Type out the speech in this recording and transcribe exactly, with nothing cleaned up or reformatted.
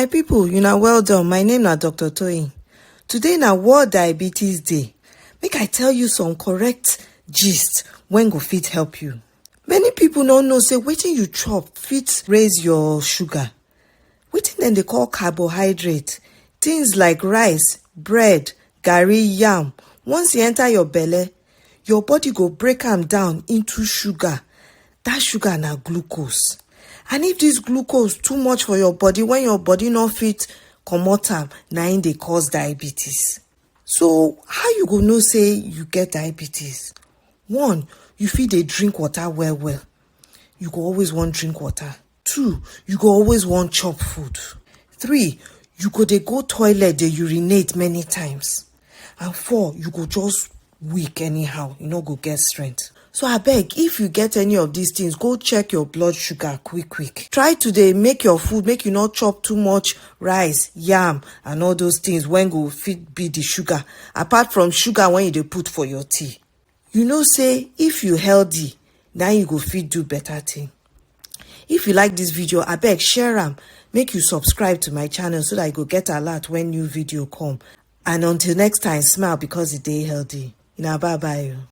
My people, you na well done. My name na Doctor Toyin. Today na World Diabetes Day. Make I tell you some correct gist wey go fit help you. Many people no know say wetin you chop fit raise your sugar. Wetin dem dey call carbohydrate, things like rice, bread, garri, yam, once e enter your belle, your body go break am down into sugar. That sugar na glucose. And if this glucose too much for your body, when your body no fit comot am, na im dey cause diabetes. So how you go know say you get diabetes? One, you fit dey drink water well well. You go always wan drink water. Two, you go always wan chop food. Three, you go dey go toilet, dey urinate many times. And four, you go just weak anyhow, you no go get strength. So abeg, if you get any of these things, go check your blood sugar quick quick. Try to dey make your food, make you no chop too much rice, yam, and all those things wey go fit be the sugar, apart from sugar wey you dey put for your tea. You know say if you healthy, na you go fit do better thing. If you like this video, abeg share am, make you subscribe to my channel so that you go get alert when new video come. And until next time, smile because e dey healthy. Una bye bye o.